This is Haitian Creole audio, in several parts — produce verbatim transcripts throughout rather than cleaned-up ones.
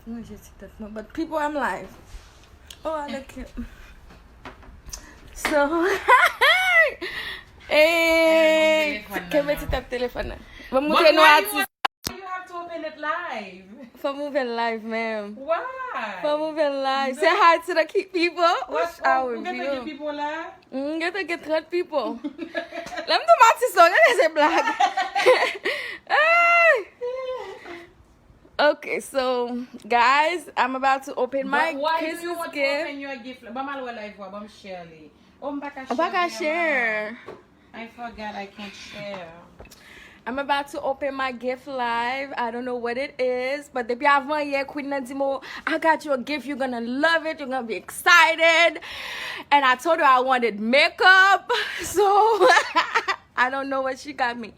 Mwen je ti tèt mwen, but people, I'm live. Oh, I look cute. So, hey, kenbe ti tèt telefòn nan. Mwen montre nou atis. You have to open it live. Fò m ouvè live menm. Why? Fò m ouvè live. Say hi to the ki- people. What? Wish I was you. People la. Mm, gentan gen trant people. Lè m tou atis la, gade se blag. Hey! Okay, so guys, I'm about to open my Christmas gift. But why do you want to open your gift? Ban m al wè live wa, ban m share li. Oh, m pa ka share. M pa ka share. I forgot I can't share. I'm about to open my gift live. I don't know what it is, but depi avan yè, Queen nan di m, "I got you a gift. You're gonna love it. You're gonna be excited." And I told her I wanted makeup, so I don't know what she got me.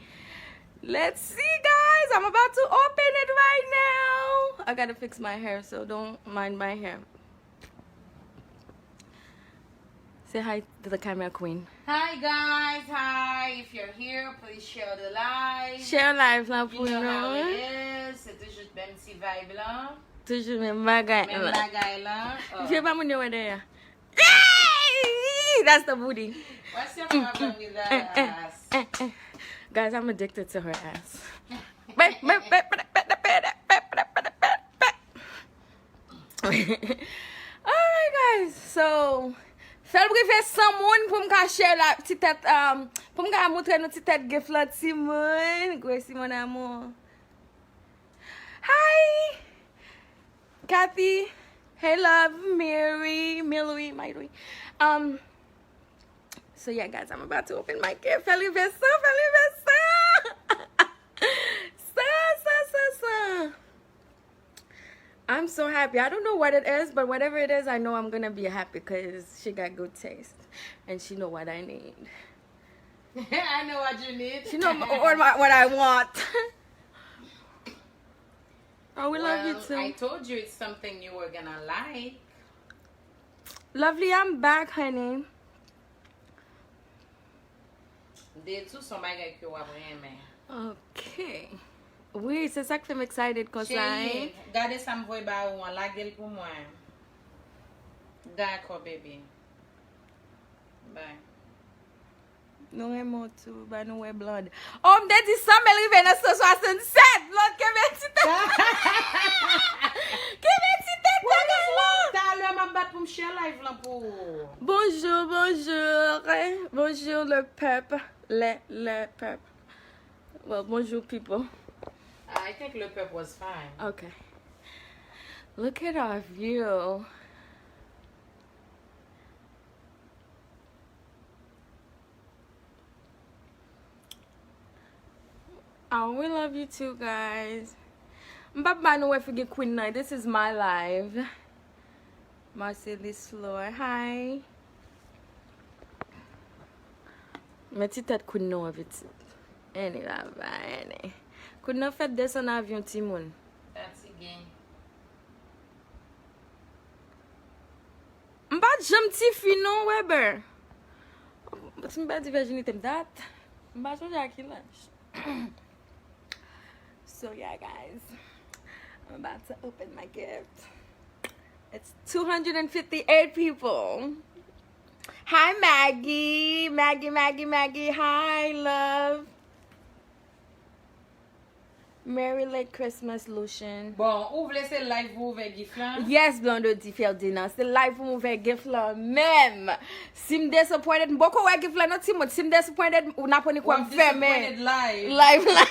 Let's see, guys. I'm about to open it right now. I gotta fix my hair, so don't mind my hair. Say hi to the camera, Queen. Hi, guys. Hi. If you're here, please share the live. Share live la pou nou. You know how it is. Se toujou menm ti vibe la. Toujou menm bagay la. Menm bagay la. Oh. Fè pa moun yo wè dèyè. Hey! That's the booty. What's your problem with that ass? Guys, I'm addicted to her ass. Alright, guys, so fè l rive san moun pou m ka share la ti tèt, um, pou m ka montre nou ti tèt gift la, timoun. Gracie, mon amour. Hi, Kathy. Hey, love. Mary, Milou, Mayri. Um, so yeah, guys, I'm about to open my gift. Fè l rive san, fè l rive san. San, san, san, san. I'm so happy. I don't know what it is, but whatever it is, I know I'm gonna be happy 'cause she got good taste and she know what I need. I know what you need. She know m- what, my- what I want. Oh, we love you too. Well, I told you it's something you were gonna like. Lovely, I'm back, honey. De tou son bagay ke w ap renmen. Ok. Wi, se sa k fè m excited konsa, hein? Cheri, gade sa m voye ba ou an, lage l pou mwen. Dakò, baby. Bye. Nou renmen w tou, ba nou wè blonde. Oh, m te di san mil rive nan san swasannsèt. Blonde, kenbe ti tèt. Kenbe ti tèt bagay la. Talè m ap bat pou m share live lan pou ou. Bonjour, bonjour. Bonjour le peuple. Le, le peuple. Well, bonjour people. I think le peuple was fine. Okay. Look at our view. Oh, we love you too, guys. M p ap ba nou wè figi Queen nan. This is my live. Marcellus Flor, hi. Men ti tèt Queen nan, pitit. Anyway, baba, anyway. Queen nan fèk desann avyon, timoun. Fatige. M pa t janm tifi non, Weber. Si m pèdi vèjinite m dat, m pa sonje a ki laj. So yeah, guys, I'm about to open my gift. It's two hundred and fifty-eight people. Hi, Maggie. Maggie, Maggie, Maggie. Hi, love. Merry late Christmas, Lucian. Bon, ou vle se live pou ouvè gift lan? Yes, Blondedy Ferdinand. Se live pou m ouvè gift lan menm. Si m disappointed, m poko wè gift lan non, timoun. Si m disappointed, ou n ap annik wè m fèmen live la.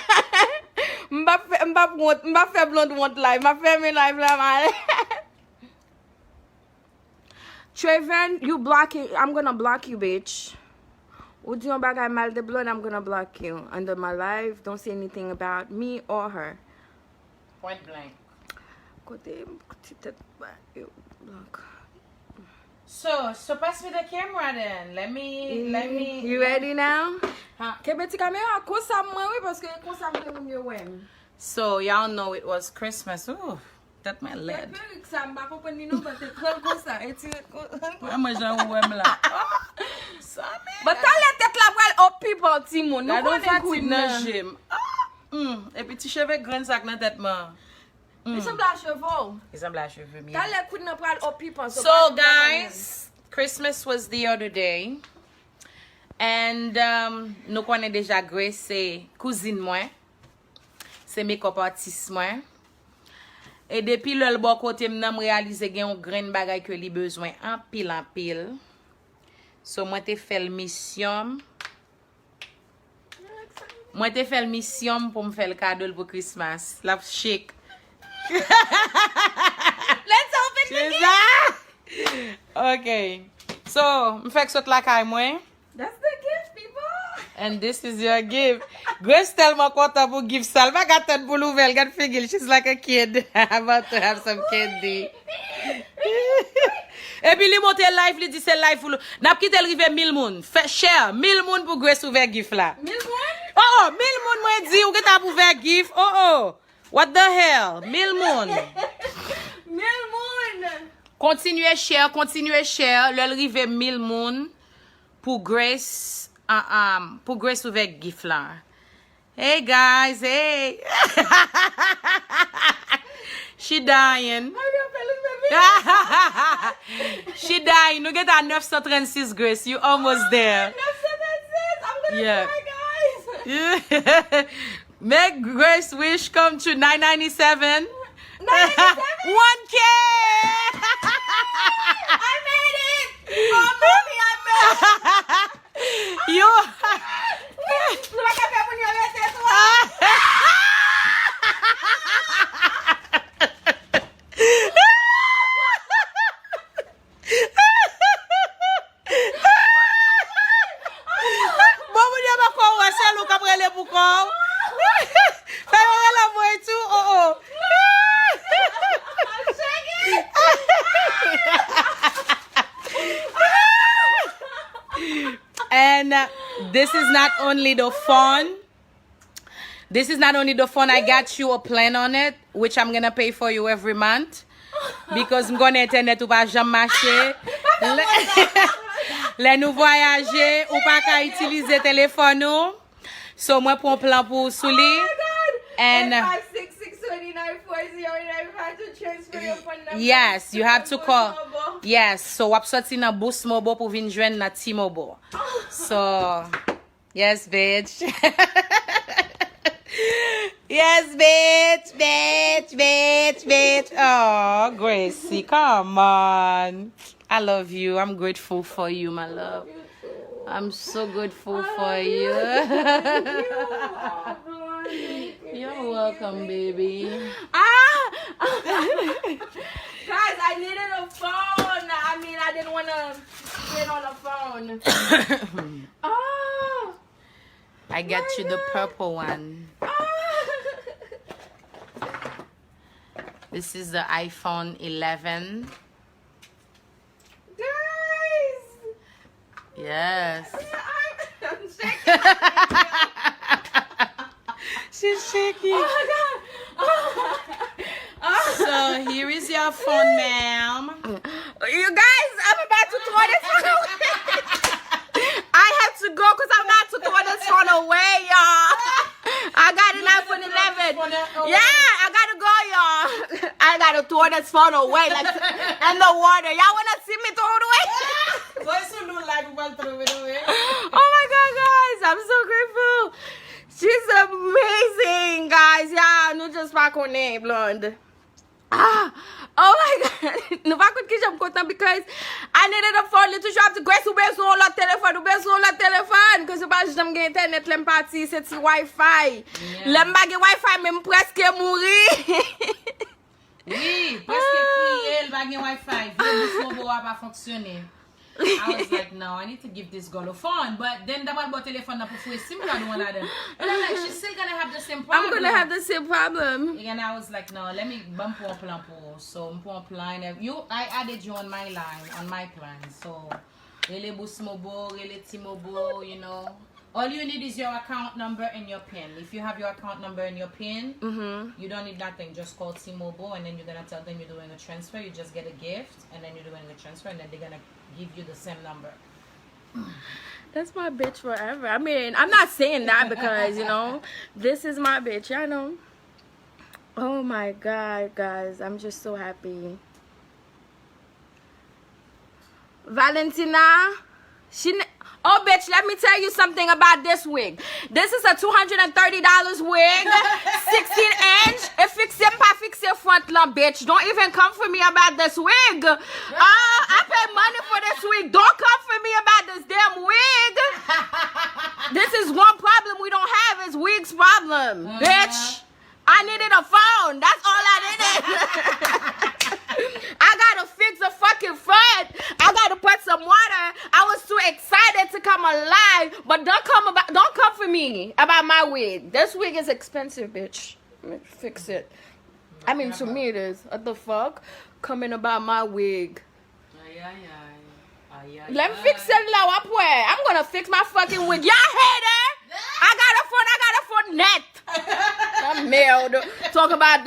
M p ap fè, m p ap wont, m p ap fè Blonde wont live. M ap fèmen live la, m ale. Trayvon, you blocking, I'm gonna block you, bitch. Ou di yon bagay mal de Blonde, I'm gonna block you under my live. Don't say anything about me or her. Point blank. Kote ti tèt ba yo block. So, so pass me the camera then. Let me, let me. You ready now? Kenbe ti kamera konsa mwen wi, paske konsa m te renmen yo wè m. So, y'all know it was Christmas. Ooh. Tèt mwen lèd. Perik sa, m pa konprann li non, but te pran l konsa, etire l konsa. Mwen, mwen jan ou wè m la. Oh, sa men. But talè tèt la pral up, people, timoun. Nou konnen Queen nan. Gade yon fatig nan je m. Ah, hmm. Epi ti cheve grenn sa k nan tèt mwen. Li sanble a cheve w. Li sanble a cheve m, yeah. Talè Queen nan pral o pipan. So guys, Christmas was the other day. And um, nou konnen deja Grace se kouzin mwen. Se makeup artist mwen. E depi lè l bò kote m nan, m reyalize gen yon grenn bagay ke li bezwen anpil anpil. So mwen te fè l misyon m. Mwen te fè l misyon m pou m fè l kado l pou Christmas. L ap chik. Let's open the gift! Ok. So, m fèk sot lakay mwen. That's the gift, people! And this is your gift. Grace tèlman kontan pou gift sa. L pa ka tann pou l ouvè l. Gad figi l. She's like a kid about to have some candy. Epi li monte live, li di se live pou l. N ap kite l rive mil moun. Fè share. Mil moun pou Grace ouvè gift la. Mil moun? Oh, oh, mil moun mwen di ou gentan ap ouvè gift. Oh, oh. What the hell? Mil moun. Mil moun! Kontinye share, kontinye share. Lè l rive mil moun pou Grace, uh, um, pou Grace ouvè gift la. Hey guys, hey. She dying. Hurry up, Elizabeth! She dying. Nou gentan nèf san trannsis, Grace. You almost there. Nèf san trannsis! I'm gonna Yeah. Cry, guys! Make Grace wish come true. Nine ninety-seven. Nine ninety-seven? One K. I made it! Oh, mommy, I made it! You. Nou pa ka fè moun yo rete twa. Bon, moun yo pako wè, se ou k ap rele pou kò w. Fè yo rele anmwey tou, oh, oh. And uh, this is not only the phone. This is not only the phone. I got you a plan on it, which I'm gonna pay for you every month. Because m konnen entènèt ou pa janm mache. Lè, lè nou vwayaje, ou pa ka itilize telefòn ou. So, mwen pran plan pou ou sou li. Oh my God! And Eight five six, six twenty-nine, four zero nine five to transfer your phone number. Yes, you have to call. T-Mobile. Yes, so w ap soti nan Boost Mobile pou vin jwenn nan T-Mobile. So, yes, bitch. Yes, bitch, bitch, bitch, bitch. Oh, Gracie, come on. I love you. I'm grateful for you, my love. I'm so grateful for you. Thank you. Oh, Lord, thank you. You're welcome, baby. Ah! Guys, I needed a phone. I mean, I didn't want to get on a phone. Oh! I got you the purple one. Oh! This is the iPhone eleven. Guys! Yes. I'm, I'm shaking. She's shaking. Oh my God! Oh. Oh. So here is your phone, ma'am. You guys, I'm about to throw this phone away. I have to go because I'm about to throw this phone away, y'all. I got an iPhone eleven. Yeah, I gotta go, y'all. I gotta throw this phone away, like, in the water. Y'all wanna see me throw it away? Why so no life about throw it away? Oh my God, guys, I'm so grateful. She's amazing, guys. Y'all, nou just pa konnen, Blonde. Ah! Oh my God! Nou pa konn kijan m kontan because I needed a phone. Li toujou ap di, Grace, ou bezwen yon lòt telefòn, ou bezwen yon lòt telefòn. Cause yo pa janm gen entènèt lè m pati, se ti Wi-Fi. Lè m pa gen Wi-Fi, men m prèske mouri. Wi, prèske kriye, l pa gen Wi-Fi. Vye bouch mobo a pa fonksyone. I was like, no, I need to give this girl a phone. But then, m ta pral ba w telefòn nan pou foure sim kad ou an ladan. And I'm like, she's still gonna have the same problem. I'm gonna have the same problem. And I was like, no, let me, ban m pran plan pou ou. So, m pran plan. And you, I added you on my line, on my plan. So, rele Boost Mobile, rele T-Mobile, you know. All you need is your account number and your pin. If you have your account number and your pin, Mm-hmm. you don't need nothing. Just call T-Mobile and then you're gonna tell them you're doing a transfer. You just get a gift and then you're doing a transfer and then they're gonna give you the same number. That's my bitch forever. I mean, I'm not saying that because, you know, this is my bitch. Y'all know. Oh my God, guys, I'm just so happy. Valentina, she. Ne- oh, bitch, let me tell you something about this wig. This is a two hundred and thirty dollars wig, sixteen inch. E fikse, m pa fikse front lan, bitch. Don't even come for me about this wig. Oh, I pay money for this wig. Don't come for me about this damn wig. This is one problem we don't have is wigs problem, bitch. I needed a phone. That's all I needed. I gotta fix a fucking front. I gotta put some water. I was too excited to come alive. But don't come about, don't come for me about my wig. This wig is expensive, bitch. Let me fix it. I mean, to me it is. What the fuck? Coming about my wig. Ay, ay, ay. Ay, ay, Let me fix it la, w ap wè. I'm gonna fix my fucking wig. Y'all hate her. I got a phone, I got a phone net. La merde. Talk about